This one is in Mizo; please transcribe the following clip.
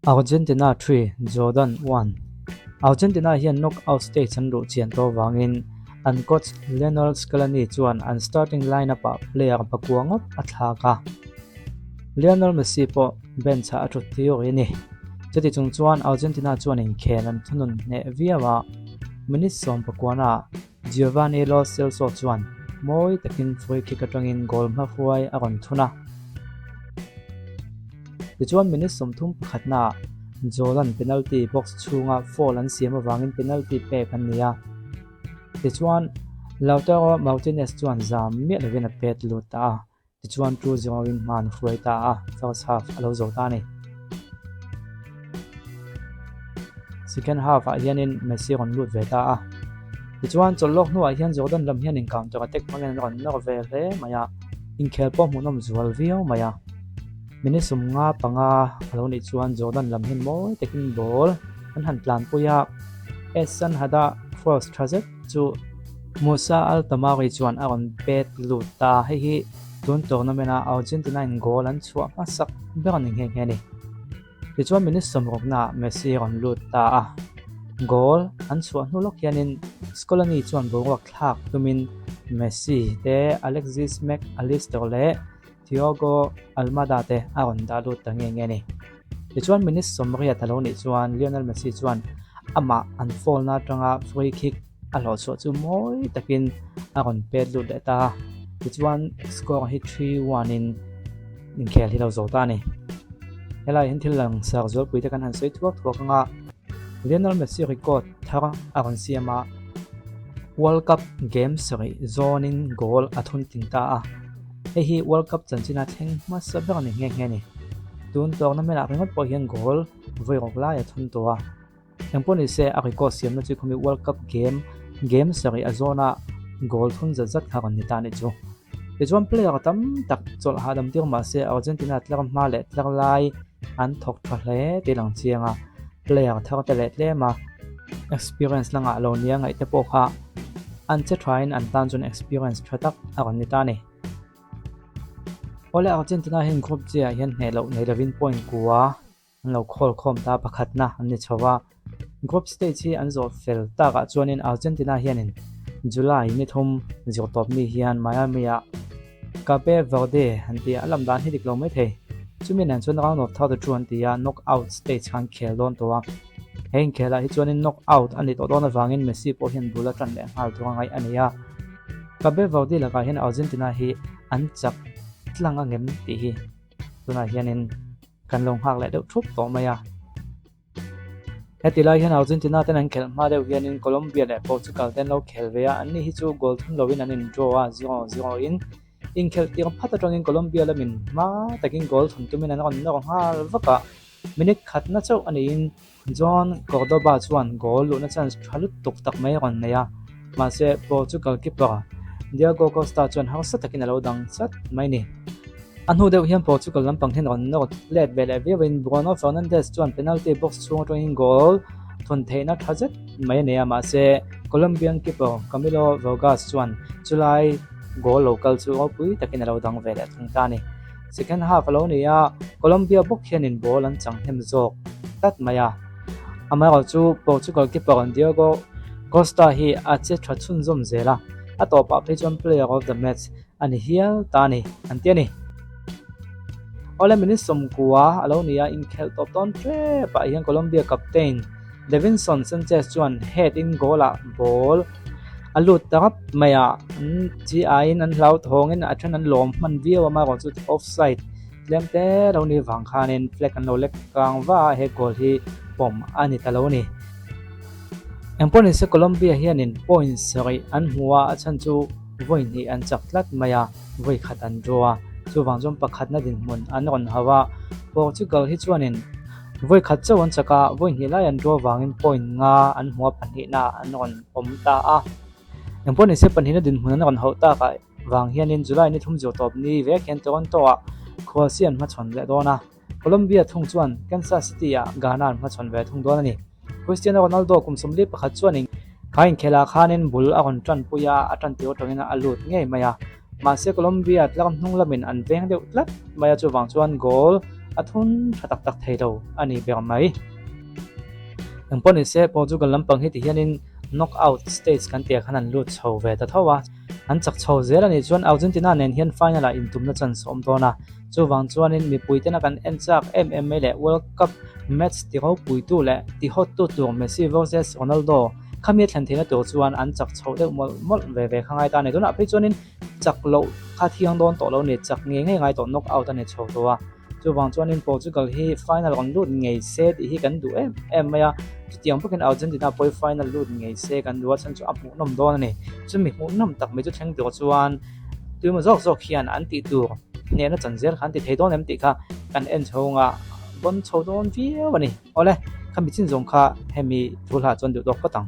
Argentina 3, Jordan 1. Argentina hian knockout stage an luh chian tawh avangin an coach Lionel Scaloni chuan an starting line-up-ah player pakua ngawt a thlak a. Lionel Messi pawh bench-ah a thut tir a ni. Chuti chung chuan Argentina chuan inkhel an thunun hneh viau a, minute 19-ah Giovanni Lo Celso chuan mawi takin free kick atangin goal hmahruai a rawn thun a. Tichuan minute 31naah Jordan penalty box chhunga foul an siam avangin penalty pek an ni a. Tichuan Lautaro Martinez chuan zam miah lovin a pet lut ta a. Tichuan 2-0 in hma an hruai ta a, first half a lo zo ta a ni. Second half ah hianin Messi rawn lut ve ta a. Tichuan chawlh lawk hnuah hian Jordan lam hian in counter attack hmangin an rawn nawr ve hle mai a, inkhel pawh hmuhnawm zual viau mai a. Minute 55 a lo nih chuan Jordan lam hian mawi takin ball an han tlanpui a, Ehsan Hada cross tha zet chu Musa Al Tamari chuan a rawn pet lut ta. Hei hi tun tournament a Argentina in goal an chhuah hmasak ber a ni nghe nghe a ni. Tichuan minute 60 ah Messi a rawn lut ta a, goal an chhuah hnu lawk hianin Scaloni chuan boruak thlak tumin Messi te Alexis Mac Allister leh Thiago Almada te a rawn dah lut ta nghe nghe a ni. Tichuan minute 80 a lo nih chuan Lionel Messi chuan amah an foul na atanga free kick a hlawhchhuah chu mawi takin a rawn pet lut leh ta a, tichuan score hi 3-1 in inkhel hi lo zo ta a ni. Helai hian thil lang sak zualpui te kan han sawi thuak thuak anga Lionel Messi record thar a rawn siam a, World Cup game sarih zawnin goal a thun tling ta a, hei hi World Cup chanchina thleng hmasa ber a ni nghe nghe a ni. Tun tournament ah ringawt pawh hian goal vawi rawk lai a thun tawh a. Engpawh ni se a record siamna chu khawmi World Cup game game sarih a zawna goal thun zat zat kha rawn ni ta a nih chu. Tichuan player tam tak chawlh hahdam tir mah se Argentina tlar hma leh tlar lai an thawk tha hle tih lang chiang a, player thar te leh tlem a experience la ngah lo nia ngaih te pawh kha an che thain an tan chuan experience tha tak a rawn ni ta a ni. Awle Argentina hian group J ah hian hneh loh nei lovin point kua an lo khawl khawm ta pakhatna an ni chho a. Group stage hi an zawh fel takah chuanin Argentina hianin July ni thum zir tawp ni hian Miami-ah Cape Verde an ti a, a lam dan hi dik lo mai thei. Chumi nen chuan round of 32 an ti a, knock out stage khan khel dawn tawh a. He inkhelah hi chuanin knock out a ni tawh dawn avangin Messi pawh hian bul a tan leh nghal tur a ngaih a ni a. Cape Verde lakah hian Argentina hi an chak tlang a ngem tih hi tunah hianin Kan lo nghak leh deuh thup tawh mai a. Heti lai hian Argentina ten an khelh hma deuh hianin Colombia leh Portugal te an lo khel ve a, anni hi chu goal thun lovin an in draw a, 0-0 in. Inkhelh tir phat atangin Colombia lamin hma takin goal thun tumin an rawn nawr nghal vak a, minute khatna chauh a niin Jhon Cordoba chuan goal luhna chance tha lutuk tak mai a rawn nei a, mahse Portugal keeper Diogo Costa chuan harsa takin a lo dang chat mai ni. A hnu deuh hian Portugal lampang hian rawn nawr let ve leh viauin Bruno Fernandes chuan penalty box chhung atangin goal thun theihna tha zet mai a nei a, mahse Colombian keeper Camilo Vargas chuan chulai goal lo kal chu ropui takin a lo dang ve leh thung ta a ni. Second half a lo ni a, Colombia bawk hianin ball an chang hnem zawk tlat mai a. Amaherawhchu Portugal keeper Diogo Costa hi a che tha chhunzawm zel a, a tawpah phei chuan player of the match a ni hial ta a ni, an ti a ni. Awle minute 90 a lo ni a, inkhelh tawp tawn tep ah hian Colombia captain Davinson Sanchez chuan head in goal ah ball a lut ta rap mai a, an chi aiin an hlauthawngin a then an lawm hman viau a, amaherawhchu offside tlem te lo ni vang khanin flag an lo lek kang va a, he goal hi pawm a ni ta lo a ni. Engpawh nise Colombia hianin point sarih an hmu a, a chhan chu vawi hnih an chak tlat mai a, vawi khat an draw a, chuvang chuan pakhatna dinhmun an rawn hauh a, Portugal hi chuanin vawi khat chauh an chak a, vawi hnih lai an draw vangin point nga an hmu a, pahnihna an rawn awm ta a. Engpawh nise pahnihna dinhmun an rawn hauh takah vang hianin July ni thum zir tawp ni vek hian Toronto-ah Croatia an hmachhawn leh dawn a. Colombia thung chuan Kansas City-ah Ghana an hmachhawn ve thung dawn a ni. Cristiano Ronaldo kum 41 chuanin kha inkhelah khanin bul a rawn tanpui a, a tan tir atangin a lut ngei mai a. Mahse Colombia tlar hnung lamin an veng deuh tlat mai a, chuvang chuan goal A thun tha tak tak thei lo a ni ber mai. Engpawh ni se Portugal lampang hi ti hianin knock out stage kan tih ah khan an lut chho ve ta tho a. An chak chho zel a nih chuan Argentina nen hian final ah intumna chance a awm dawn a. Chuvang chuanin mipui tena kan en chak em em mai leh World Cup match ti ropuitu leh ti hot tu tur Messi vs Ronaldo khami a thlen theihna tur chuan an chak chho deuh mawlh mawlh ve ve kha ngai ta a ni. Tunah phei chuanin chak loh kha thiang dawn tawh lo a ni, chak ngei ngei ngai tawh knock out a ni chho tawh a. Chuvang chuanin Portugal hi final rawn lut ngei se tih hi kan duh em em mai a, chutiang bawkin Argentina pawh hi final lut ngei se kan duh a, chhan chu a hmuhnawm dawn a ni. Chumi hmuhnawm tak mai chu thleng tur chuan tuemaw zawk zawk hian an tih tur hnehna chan zel kha an ti thei dawn em tih kha kan en chho anga bawn chho dawn viau a ni. Awle, khami chin zawng kha hemi thu hlah chuan duh tawk phawt ang.